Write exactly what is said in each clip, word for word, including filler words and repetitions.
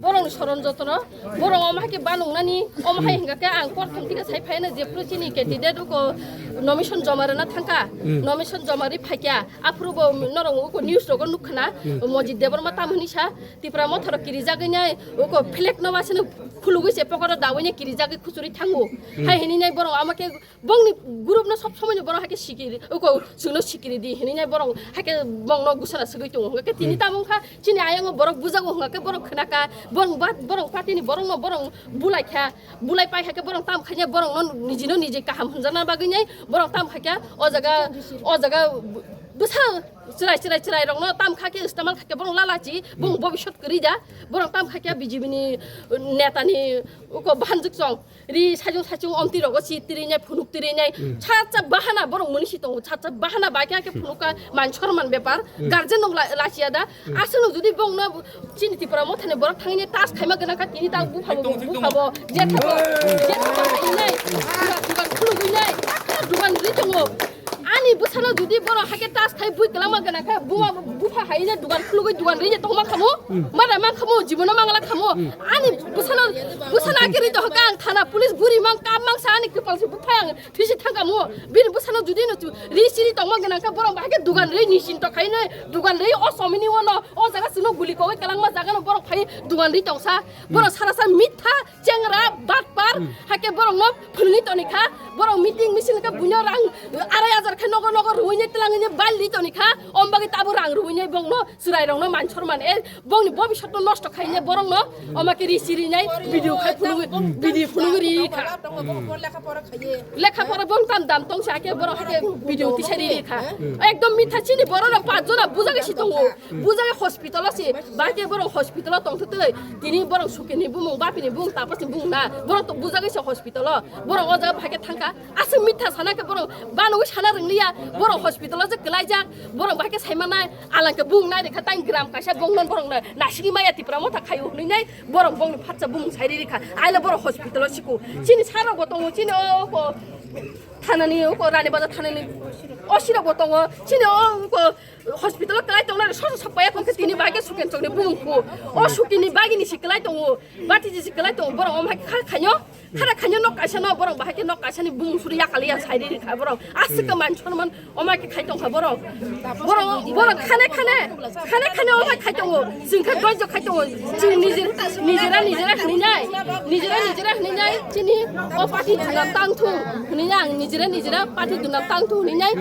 Borokni soron jotono, borok omo hai khe banungnani, omo hai hingkha khe ang porthom thikhe sai phaina jephru chini candidate uko nomination joma rwna thangkha, nomination joma rwi phaikha, aphuru bo norok uko news rogo nukkhana, Mojit Debbarma tam hwnwi sa, Tipra Motha rok kirijagwi nai, uko flag no wasino khulugwi se pokoro dawini kirijagwi khuchuri thango. Hai hwnwi nai borok omo khe Bongni group no sob somoi no borok hai khe sikiri, uko chwngno sikiri di hinwi nai borok hai khe bongno gusana swgwi tongo. Hwnkhe tini tamo wngkha chini ayang o borok bujago hwnkha khe borok khwnaka, borok ba, borok party ni borok no borok bulai kha, bulai pai hai khe borok tam khaina borok no niji no niji kaham hwnjakna bagwi nai borok tam khai kha o jaga, o jaga bwsa chwrai chwrai chwrai rok no tam kha khe istemal khai khe borok lalachi bong bobisot kwrwi da borok tam khai khe B J P ni neta ni uko bahanjwk chong. Ri sajung sajung omtwi rogo si tiri nai phunuk tiri nai. Cha cha bahana borok muni si tongo, cha cha bahana bai khe phunuk ka man chorman bepar. Guardian rok la- lachiya da. Aswk no jodi bong no chini Tipra Motha ni borok thangwi nai tas khaima gana kha tini ta bupha bo bupha bo je thabo je thabo hai nai. Dugan khulugwi nai. Dugan ri tongo. Ani bwsano jodi borok hai khe tas khai bui kwlangma gana kha buma bupha hai nai dugan khulugwi dugan ri tongma khamo. Mada mang khamo jibono mangla khamo. Ani bwsano bwsano akhe ri to hokang thana police buri mang kam mang sa ani kwpal se buphai ang thisi thangkamo. Bini bwsano jodi no chu ri siri tongma gana kha borok bahai khe dugan ri ni sin to khai nai dugan ri o somini wono o jaga sino guli kogoi kwlangma jaga no borok phai dugan ri tongsa. Borok sara sa mitha chengra batpar hake borok no phunui toni kha. Borok meeting misil khe buino rang arai hajar khe nogo nogo ruine twlangine bali toni kha. Om bagwi tabo rang ruine bongno chwrai rokno man sorman e bongni bobisotno nosto khaine borokno oma khe ri siri nai video khai phunugwi video phunugwi ri kha. Lekha pora bong tam dam tong sa khe borok hake video tisari ri kha. Ekdom mitha chini borok rok pach jona bujagwi si tongo. Bujagwi hospital o si ba khe borok hospital o tong thutwi tini borok sukini bumung bapini bumung tapasni bumung na borok to bujagwi si hospital o. Borok o jaga bahai khe thangkha. Aswk mitha sana khe borok banogwi sana rwngliya. Borok hospital o je kwlaijak. Borok bahai khe saimanai. Alang khe bung nai rikha tang gram kaisa bong non borok na naisingwi maya Tipra Motha khaio hwnwi nai borok bongni phatsa bumung sai rikha. Aile borok hospital o siko. Chini sarok bo tongo chini o ko thanani o ko Rani Bazar thanani o sirok bo tongo. Chini o ko hospital o kwlai tongnai sosa sokpaya khe tini bahai khe suken chokni bumung kho. O sukini bagini si kwlai tongo. Bati jisi kwlai tongo borok omo hai kha khayo. Khara khayo nok kaisa no borok bahai khe nok kaisa ni bumung suri yakali ya sai ri kha borok. Aswk khe man sorman omo hai khe khai tong kha borok. Borok borok khane khane khane khane omo hai khai tongo. Chwng khe doijo khai tongo. Chwng nijera nijera hwnwi nai. Nijera nijera hwnwi nai. Chini o party duna tang thung hwnwi nai ang nijera nijera party duna tang thung hwnwi nai.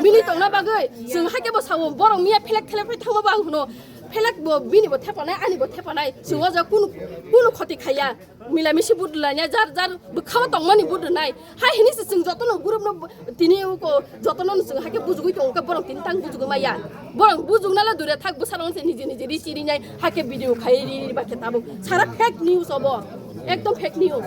Bini tongna bagwi chwng hai khe bo sao borok miya phelek phelek phai thangma bo ang hwno. Phelek bo bini bo thepanai ani bo thepanai. Chwng o jaga kunu kunu khoti khaiya. Milamisi budulanya jar jar bwkhao tongmani budunai. Hai hini se chwng jotono group no tini uko jotono chwng hai khe bujugwi tongo khe borok tini tang bujugwi maya. Borok bujukna le dure thak bwsarok se niji niji ri chiri nai hai khe video khai ri ri ba khe tabuk. Sara fake news obo. Ekdom fake news.